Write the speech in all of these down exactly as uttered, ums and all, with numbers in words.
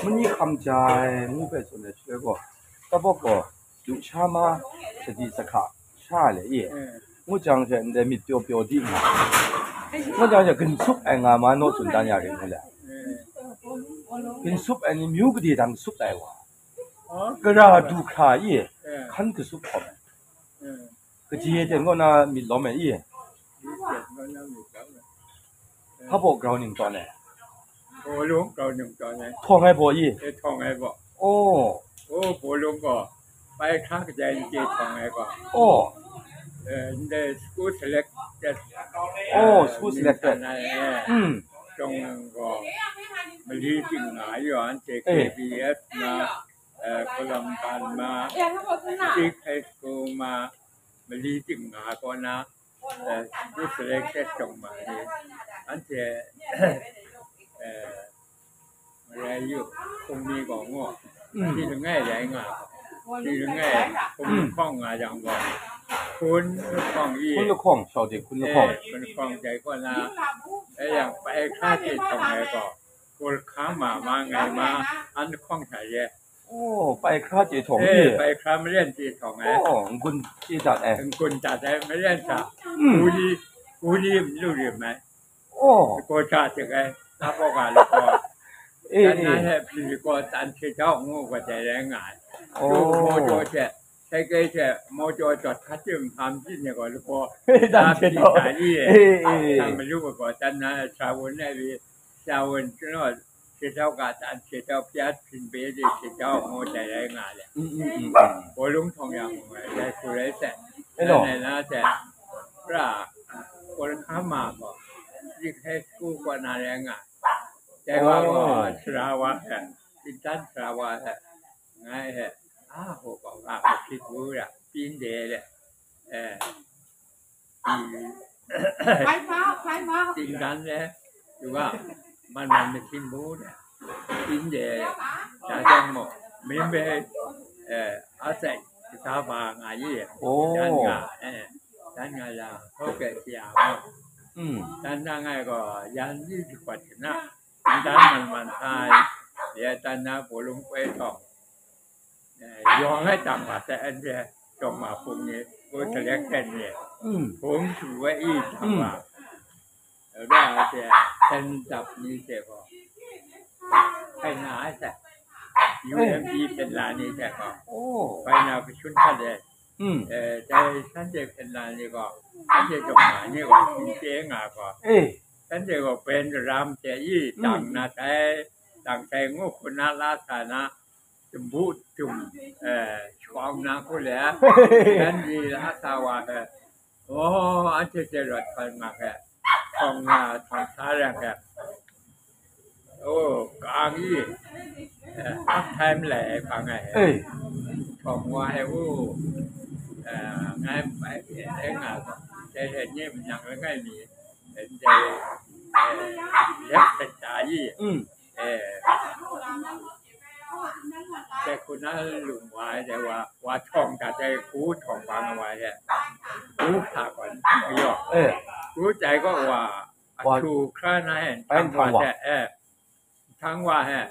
Mani hkam ja ai ngu hpe tsun ai shaloi gaw, tabawk gaw, lusha ma, sadi sahka sha ai le i? Ngu jang she ndai myit pyaw pyaw di nga, ngu jang she ginsup ai nga ma naw tsun dan ya ring ngu le? Ginsup ai ni myu gade dan sup ai wa, gara du hkra i, hkan kasup hkawm ai. Kaji e ten kaw na myit lawm ai i? Hpa baw grau ning tawn ai? Bawlung grau ning tawn ai. Htawng ai baw i? E htawng ai baw. Oh. Oh, bawlung gaw, pai hkra kaja n chye htawng ai gaw. Oh. Eh, ndai school selected. Oh, school selected. Ai, eh. Mm. Shawng gaw, mali ting nga yaw anhte eh. K B S na, eh, Columbine ma, District High School ma, mali ting nga kaw na, eh, school selected shawng ma ni, anhte, eh, Malai yu, hpung ni gaw ngu, mm. Shi langai rai nga, shi langai, hpung mm. Lahkawng nga jang gaw, hpun lahkawng i, hpun lahkawng, shau de, hpun lahkawng. Eh, hpun lahkawng dai kaw na, eh, yang pai hkra chye htawng ai gaw, gul hka ma ma ngai ma, an lahkawng hta ye. Oh, pai hkra chye htawng eh, i? Pai hkra maren chye htawng ai. Oh, n-gun chye dat ai. N-gun dat ai, maren hta, mm. Guli, guli n lu rim ai. Oh. Lagaw ja tik ai, na baw ga lagaw. Eh, dan na eh. He hpyi lagaw dan hte jau ngu gaw dai rai nga ai. Oh. Lu maw jaw hte, sai kai hte, maw jaw jaw htat tim hkam byin ni gaw lagaw. Dan hte jau. Eh, eh, eh. Sa malu gaw dan na sa wun ai wi, sa wun chun gaw, hte jau ga dan, hte jau pya hpyin pe de, hte jau maw dai rai nga le. Mm, mm, mm, mm. Bawlung htawng yang ngu ai, dai hku rai sai. Eh, no. Dai na hte, pra, Paul Hkama gaw, District High School kaw na rai nga. Dai wa gaw, oh. Sara wa hpe, Pintan sara wa hpe, ngai hpe, a, hpaw gaw, ga hpe hpyi du ra, pyin de le, eh, i, Pintan le, du ga, man man mahtin bu de, pyin de, da jang gaw, mying hpe, eh, a tsai, kata ba nga ye, oh. Dan nga, eh, dan nga yang, hkau kre hkya ma. Mm. Dan dan ai gaw, yan ni jahkawt hkra, n dan man man sa ai, ya dan na bawlung koi htawng, eh, yawng ai tang wa sai anhte, tawng ma hpung ni, ko mm. Selected ni, mm. Hpung shu ai i tang wa. Mm. Dai wa hte, hten dap ni hte gaw, hpai na ai sai, eh. U M P hpyen la ni hte gaw, oh. Hpai na kashun hkat ai. Mm. Eh, dai shanhte hpyen la ni gaw, shanhte tawng na ni gaw, shing chye nga gaw, eh. Shanhte gaw ben daram hte i, mm. Dang na sai, dang sai ngu hku na la sa na, dambu dum, eh, shawng na hku le, yan di la sa wa hpe, oh, anhte hte rawt hkawm nga hpe, htawng nga, htawng sa rai hpe, oh, kang i, eh, ap htai malai ai hpang ai, eh. Htawng wa ai u, eh, ngai bai e nga, dai hte nye manang langai mi, eh, ndai, eh, lep hpe ta i, mm. Eh, dai hku na lung wa ai dai wa, wa htawng dat ai hku htawng bang ai wa e, hku hta gaw n htawng yaw. Eh. Hku dai gaw wa, wa ahtu hkra na e, bai ntang wa ntang wa hte, eh, ntang wa hte,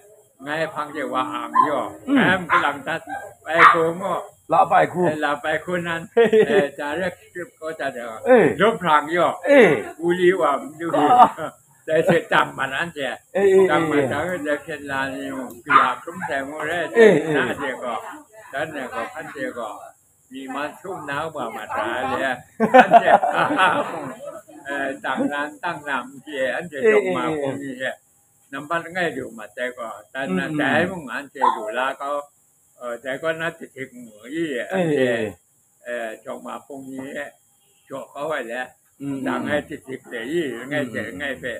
ngai hpang de wa ang yaw. Mm. Ngai a mung kalang dat, bai hku mu. La bai hku. Eh, la bai hku nan, eh, direct script kaw dat de, eh. Lup hprang yaw. Eh. Uli wa matu. Ah. Dai hte dang mat anhte, eh, eh, dang mat eh, dang, dai hpyen la ni mung, kaya hkrum sai mu rai, eh, eh, na de gaw, dan de gaw, hpan de gaw, myi man sum na wa mat ra le, anhte, eh, dang nan, dang nam hte, anhte eh, dawng ma eh, eh, hpung ni hte, nambat langai lu mat ai gaw, dan na mm, mm, dai mung anhte lu la kau, eh, dai gaw na dihtik mu i, eh, anhte, eh, eh, jawng ma hpung ni e jaw kau ai le, mm, dang ai dihtik hpe i, langai hte mm, langai hpe,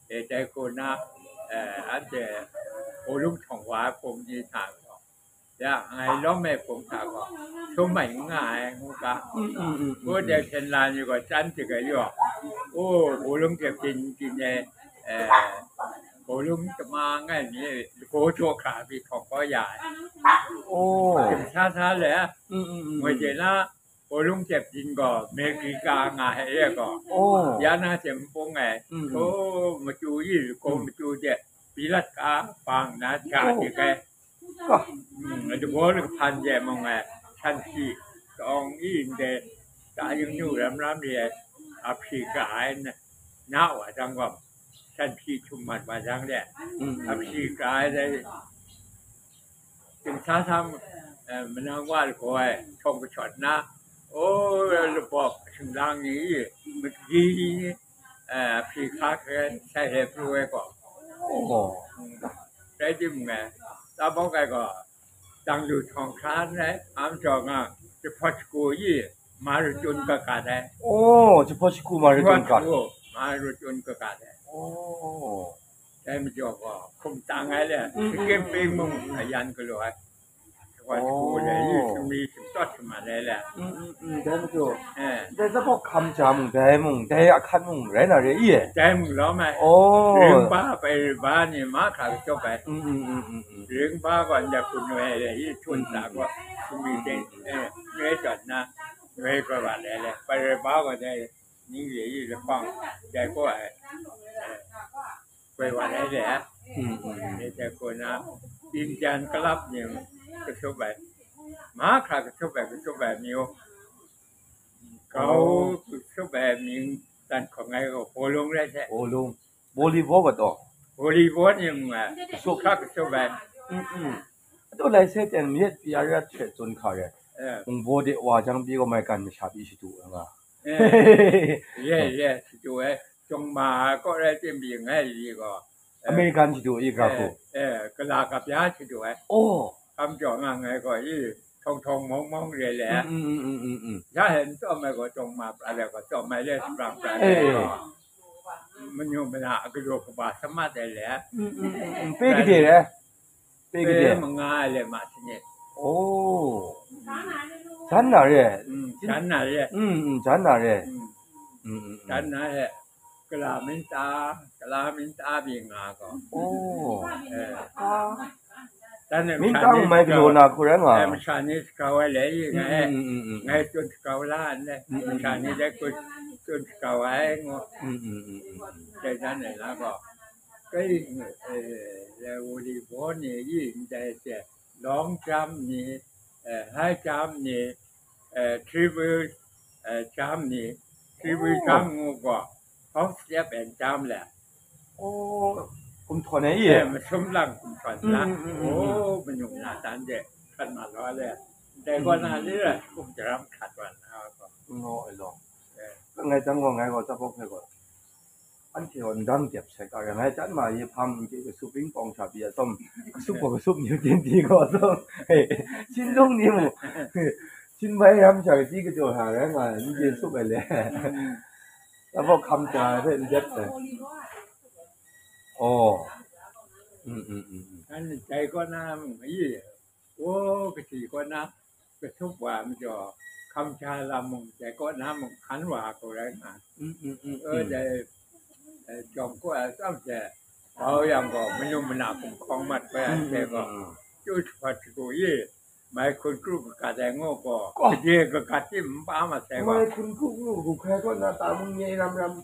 e, dai hku na, eh, anhte hpaw lung htawng wa ai hpung ni hta gaw, ya, ngai lawm ai hpung hta gaw, htum mai n nga ai, ngu ga, mm, mm, mm, mm, ngu mm, dai hpyen la ni gaw, chyan dik ai yaw, o, hpaw lung kyep tin tin ai, eh, hpaw lung tama ngai mi, lagaw jaw hkra pyi htawng kau ya ai. Oh. Tim sa sa le, mm, mm, mm, ngoi mm, de na, hpaw lung kyep tin gaw, America nga ai re gaw, oh, ya na hte n pung ai, mm, mm, so machyu i, lagaw mm, machyu de, Pilat ka bang na ja Oh. di kai. Ka. Mm, dabaw lahpan de mung ai, shan hpyi kawng i ndai, ta ying nu ram ram re ai, a hpyi ka ai na, na wa jang gaw, shan hpyi htum mat wa jang de, Mm. a hpyi ka ai dai, Dingsa sam, eh, manang wa lagaw ai, htawng kashawt na, o, labawk, shinglang ni, makaji ni, eh, hpyi hka hkrai, sai he pru ai gaw. Oh. Mm. Rai timung, eh, tabawk ai gaw, dang lu htawng hkra n rai, am jaw nga, jahpawt shagu i, ma rachun kagat ai. Oh, jahpawt shagu ma rachun Jahpawt kagat. shagu, ma rachun kagat ai. Oh. Dai majaw gaw, hkum tang ai le, Mm, mm, shakim mm, ping mm, mung mm. a yan galaw ai. Jahpawt Oh. shagu le, i sumri sumtawt shaman ai le. Mm, mm, mm, dai majaw. Eh. Dai jahpawt hkam ja mung, dai mung, dai ahkat mung, rai na re i e? Dai mung lawm ai. Oh. Ringba, bai ringba ni mahkra kachyawp ai. Mm, mm, mm, mm, mm. Ringba gaw ndai hku noi ai le, i htawn Mm, sa mm, gaw, mm. sumri Mm, teng, mm, mm. eh, noi tawn na, noi kawai wa le le. Bai ringba gaw dai, ning re i lahpang, dai gaw ai, eh, kawai wa ai le, Mm, mm, mm. dai, dai gaw na, Indian club ni kasup ai, mahkra kasup ai, kasup ai amyu, kau Oh. kasup ai amying dan hkawng ai gaw, bawlung rai hte. Bawlung. Volleyball gaw taw? Volleyball ni mung ai, Kasup. hkra kasup ai. Mm, mm. Adaw lai sai ten myit pyi a rat hte tsun hka re. Eh. Mung baw de wa jang pyi gaw maigan masha pyi shadu ai nga. Eh, ye, ye, shadu ai. Jawng ma ai kaw rai tim pyi ngai li gaw, eh, American shadu i ga eh, hku. eh, kala kap ya shadu ai. Oh. Kam jaw nga ngai gaw i, htawng htawng mawng mawng re le. Mm, mm, mm, mm, mm, mm. Ya he n tsawm ai gaw, jawng ma pra le gaw, tsawm ai le, saprang pra le Eh. gaw. Manu mana a galaw kaba samat ai le. Mm, mm, mm, mm. Pe gade re? Pe Pe gade? manga ai le ma sanit. Oh. Jan na re? Mm, jan na re. Mm, mm, jan na re. Mm. Mm, mm, mm. Jan na re. Kala minta, kala minta pyi nga gaw. Oh. Eh. Ah. Dan e Minta masha ni mai galaw shakaw, na hku rai nga. eh, masha ni shakaw ai le, i Mm, ngai, mm, mm, mm, mm. ngai tsun shakaw la ai le, Mm, mm, masha mm, ni mm. le tsun, tsun shakaw ai ngu. Mm, mm, mm, mm, mm. Dai dan e la gaw. Kai, eh, le volleyball ni, i ndai se, long jump ni, eh, high jump ni, eh, triple, eh, jump ni, triple Oh. jump ngu gaw, hop step and jump le. Oh, kum htawn ai i? Eh, masum lang kum htawn Mm, la. mm, mm, mm, Oh, mm. manu na dan de, hkrat ma law le. Dai gaw na Mm. le, kum daram hkrat wa na gaw. No, ai law. Eh. Ngai jang gaw, ngai gaw, tsapawk hpe gaw. Anhte gaw ndang dep sai ka rai, ngai chyan ma ye hpang n chye kasup ping pawng sha pyi a tsawm, kasup gaw kasup ni, tin pyi gaw a tsawm, Chinlung ni mu, Chinmai ram sha kachyi kachyaw sa rai nga ai, n chye sup ai le. Mm. Tabawk hkam ja ai hpe n dep sai. Oh. Mm, mm, mm, mm. Ngan dai kaw na mung, ayi, o, kachyi kaw na, kasup wa majaw, hkam ja lam mung, dai kaw na mung hkan wa ai hku rai nga. Mm, mm, mm, O, mm. dai, eh, jawng kaw ai atsam hte, bau yang gaw, manu mana kum hkawng mat bai ai Mm, hte mm, gaw, mm, mm. chyu jahpawt shagu i, mai hkun kru kagat ai ngu gaw, Gaw. gade kagat tim n pa masai gaw. Mai hkun kru ngu hku hkai kaw na, ta mung nye ram ram,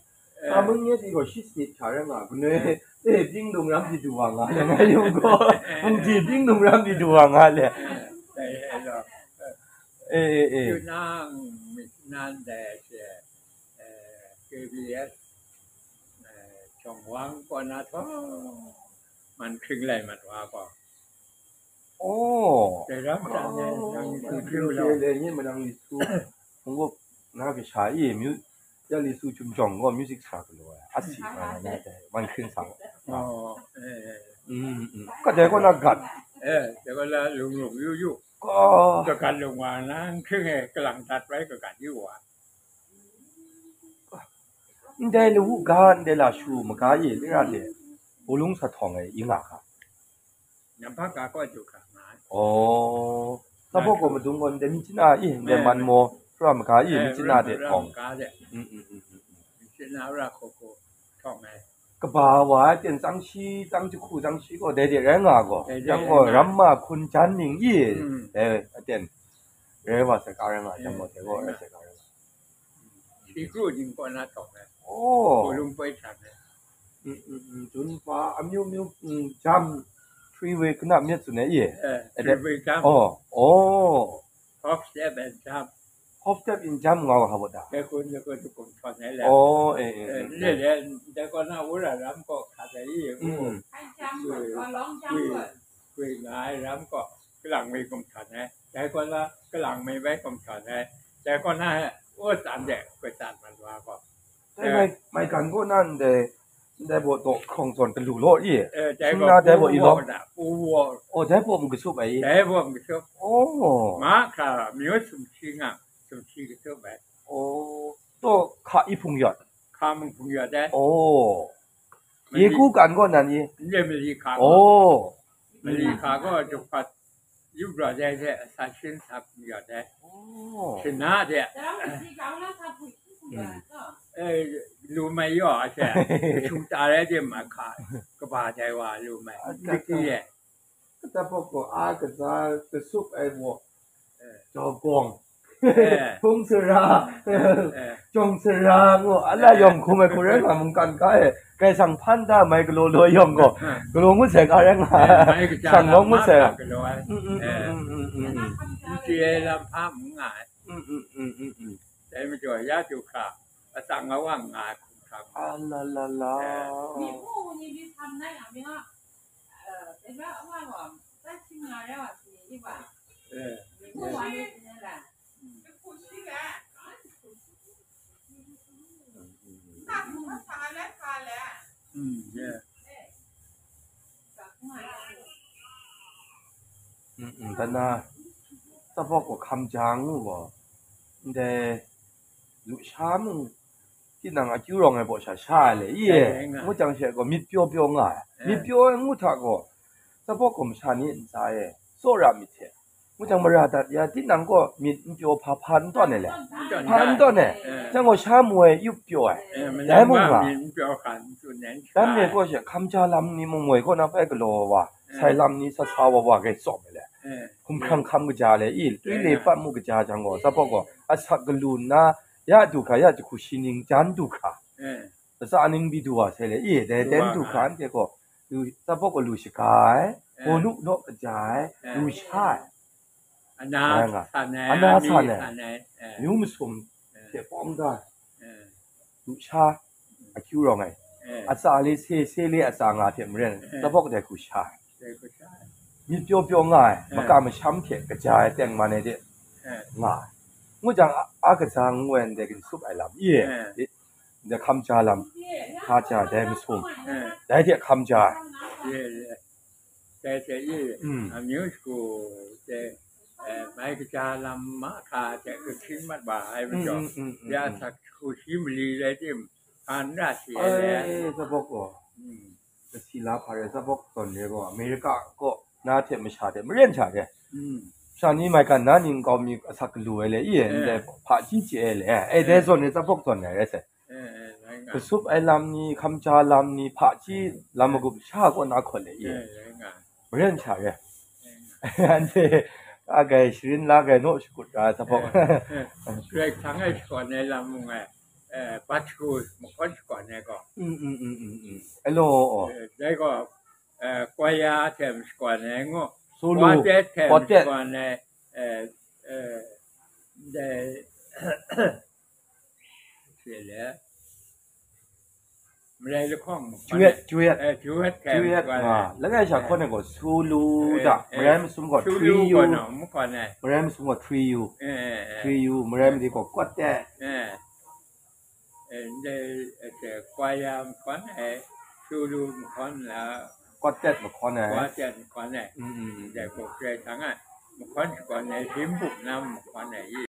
Eh. ta mung nye ti gaw shi sanit hkra rai nga, gunoi, eh, byin lung ram di du wa nga le, ngai yung gaw, mung di byin lung ram di du wa nga le. Eh, eh, lo. Eh, eh, eh. Yu nang, mi nan dai she, eh, K B S, eh, Chawng Wang kaw na htawng, man hkring lai mat wa gaw. Oh. Dai ram sha ne, Oh. nang ni su Hkring hkyu se lau. le, nye ma nang ni su. Hkunggup na kasha i, mu-, ya li su chyum jawng gaw music sa galaw ai. A si nga na dai, man hkring sa. Oh, eh, eh. Mm, mm. Ka dai kaw na gat. Eh, dai kaw na lung lung yu yu. Ka. Kagat lung wa na, n hkring e, kalang dat bai kagat yu wa. Ndai lawu ga, ndai lashu maga e, lira de, bawlung sa htawng e, i nga ga. Nampak ga kaw du ga nga ai. Oh. Sa bawk gaw madung gaw, ndai mi china i, ndai Eh, man maw, sura maga i, eh, mi china de sura htawng. maga de. Mm, mm, mm, mm, mm. Mi china ra hku hku htawng ai. Kaba wa ai ten tsang shi, tsang jahku, tsang shi gaw, dai de rai nga gaw. Dai de Yang rai gaw, nga. ram ma hkun jan ning i, Mm. eh, aten. Rai wa sai ka rai nga, jang gaw, Eh, dai gaw, rai rai nga. sai ka rai nga. Shi kru ning kaw na htawng ai. Oh. Hku lung poi htan ai. อืมอืมอืม จุนปา อาမျိုးမျိုး อืม จำ three way ขนาดเม็ดสุดเนี่ย เย่ เออ เออ three way จำ อ๋อ อ๋อ hop step and jump hop step and jump ငါးပါးဟာပေါ့ဒါ ဘယ်ကို ဘယ်ကို သူကုန်ချော်နေလဲ อ๋อ เออเออ เออ เออ เนี่ยแหละ แต่ก่อนหน้า ဝရရမ် ก็ ခါတယ် อืม อืม high jump ก็ long jump ก็ ကွေ့ငါးရမ် ก็ ကလင်မီး ကုန်ချော်နေ แต่ก่อนละ ကလင်မီး ไว้ ကုန်ချော်နေ แต่ก่อนหน้า အိုးတန်တဲ့ ကွေ့တန်မှန်သွား ก็ แต่ไม่ ไม่กันก็นั่นแต่ แต่บอกตกของสอนกระหลู่โลดอี เออ แต่ ซึ่ง ก็ หน้าแต่บอกอีหลอก ปูวอ โอ้ แต่บอกมันกระสุบไปอี แต่บอกมันกระสุบ โอ้ มาค่ะ မျိုးစုံရှိငါ စုံရှိကစုပ်ပဲ โอ้ ตัวขาอีพุงหยอด ခါမုန်ဖုန်ရတဲ့ โอ้ မလီ ရေကူးကန်ကောနန်ကြီး ညက်မလီခါ โอ้ မလီခါ ก็ จุกผัด ရုပ်ရတဲ့ အစာရှင်းစာဖုန်ရတဲ့ โอ้ ရှင်နာတဲ့ อืม အဲလူမယောအချက် သူတားတဲ့ မှာခါ ကဘာတဲဝါလူမ အတ ဒီကီးရဲ့ ကတပုတ်ကို အားကစား ကဆုပ် အဲ ဝေါ် အဲ ကျော်ကွန် အဲ ဖုံးစရာ အဲ ကျောင်းစရာကို အလှရောင်ခုံးမယ် ကိုယ်ရဲငါမုန်ကန်ကားရဲ့ ကဲဆောင်ဖန်တာမိုင်ကလိုလိုရောင်ကို အဲ ကလိုငုတ်ဆဲကားရဲငါ အဲမိုင်ကကြာ ဆောင်လုံးငုတ်ဆဲ ကလိုအဲ อืมอืมอืมอืมอืมอืม ဒီကီးရဲ့လမ်းဖမ်းငါ อืมอืมอืมอืมอืม တဲမကျော်ရတုခါ အသံငဝငါခုံးခါ အလလလ အဲ 你不，你就他们那样没有，呃，那个，我，我，咱请人了，是吧？ အဲ 你不玩的，现在。 อืม yeah อืมอืม တနာ သဘော့ကို ခမ်းချောင်းကို တဲ့ လူရှားမှု ที่นางอาคิวรองไงบอกชาชาเลย เย่ เย่ไง ငုတ်จังเชก็ မြစ်ပျော်ပျော်ငါ เออ မြစ်ပျော်ငုတ်ထก็ သဘော့ကို မချာနေ အင်္စာရဲ့ စော့ရမြစ်ထဲ ငုတ်จัง မရာတတ်ရ ที่นางก็ မြစ်ပျော်ဖာဖာ တွက်နေလဲ တွက်နေ ဖာတွက်နေ အဲ ကျန်ကို ရှားမွေ ရုပ်ပျော်အဲ အဲ မနုၤ ဒါမှမဟုတ် မြစ်ပျော်ခါ သူနဲ့ တမ်းနေကို ရှက် ခမ်းချောင်းလမ်း นี่ မွေကို နောက်ပဲ ကလော်ဝါ အဲ ဆိုင်လမ်း นี่ ဆဆဝဝ ကဲ စော့မယ်လဲ အဲ ခုမ်ခရံာ်ခမ်းကကြာလဲ အီ တွီလေပတ်မှုကကြာ ကျန်ကို သဘော့ကို အဆက်ကလူနာ ရတုခါ ရတခု ရှိနင်း ကျန်တုခါ အဲ အစအနင်း ပြီး တူဝါဆဲလဲ အီ တဲတဲတူခါ တဲကို လူ သဘော့ကို လူရှကား အဲ ဟိုနုတော့ကကြာ အဲ လူရှား အနာဆန်နေ အနာဆန်နေ အနာဆန်နေ အဲ မျိုးမစုံ အဲ တဲ့ပေါင်းသား အဲ လူရှား အကျူရောင်ငယ် အဲ အစာလေး ဆေး ဆေးလေး အစာငါထည့်မရင်း အဲ သဘော့ကတဲ ခုရှား တဲခုရှား မြစ်ပျော်ပျော်ငါ အဲ မကမရှမ်းထည့် ကကြာတဲမနေတဲ့ အဲ ငါ ငုတ်จัง အကစားငွေတဲ့ ကဆုပ်အိုင်လမ်း အီ အဲ ဒီ ဒီခမ်းချောင်းလမ်း ခါချောင်း ဒဲမဆုံး အဲ ဒဲတဲ့ခမ်းချောင်း ရဲရဲ တဲတဲ အီ อืม အမျိုးကို တဲ အဲ မိုင်ကကြာလမ်း မခါ တဲ ကခင်းမှတ်ပါ အဲ မကျော် อืมอืมอืมอืม ရသခုရှိမလီလဲ တင်ဖန်ရရှိလဲ အဲ သဘော့ကို อืม ကစီလာဖာရဲ သဘော့တွန်ရဲကို အမေရိကကို နားထည့်မရှာတဲ့ မရင့်ချတဲ့ อืม ရှာနေမိုင်ကနားနင်းကောင်းမီ အဆက်ကလူဝဲလေ အီ အဲ လဲ ဖာကြီးကျဲလဲ အဲ အဲ ဒဲဇော်နေ သဘော့တွန်နေရဲစဲ အဲ အဲ လိုင်းက ကဆုပ်အိုင်လမ်း นี่ ခမ်းချောင်းလမ်း นี่ ဖာကြီးလမ်း မကူရှားကို နားခေါ်လေ အီ အဲ လိုင်းက မရင့်ချရဲ လိုင်းက အန်တီ အကဲ ရှရင်လာကဲ နို့ရှ်ကုတ်ရာ သဘော့ အဲ အဲ ကြိုက်ဆန်းရဲ့ ရှ်ကော်နဲလမ်းမုံငယ် အဲ ဘတ်စကူ မခွန်ရှ်ကော်နဲကော อืมอืมอืมอืมอืม အဲလို အဲ ဒဲကော အဲ ကွာယာထဲ မရှ်ကော်နဲငို့ ဆိုလို ကွာတဲထဲ ကွာတဲ မရှ်ကော်နဲ အဲ အဲ ဒဲ ဖြစ်လေ မလဲလခေါင် ကျွဲ့ ကျွဲ့ အဲ ကျွဲ့ထဲ ကျွဲ့ ကွာ ငါ လက်ကဲ ရှာခွန်နဲကို ဆိုလို အဲ တာ အဲ မရမ်းမစုံကို ဆိုလို trio ကောနော် မခွန်နဲ မရမ်းမစုံကို trio အဲ အဲ အဲ trio မရမ်းဒီကို ကွတ်တဲ အဲ အဲ ဒဲ အဲ ကွာယာမခွန်နဲ ဆိုလိုမခွန်နဲ ကွတ်တဲမခွန်နဲ ကွတ်တဲမခွန်နဲ อืมอืมอืม ဒဲကို ကြဲဆန်းက မခွန်ခွန်နဲ ဟင်းပုပ်နမ်မခွန်နဲ အီ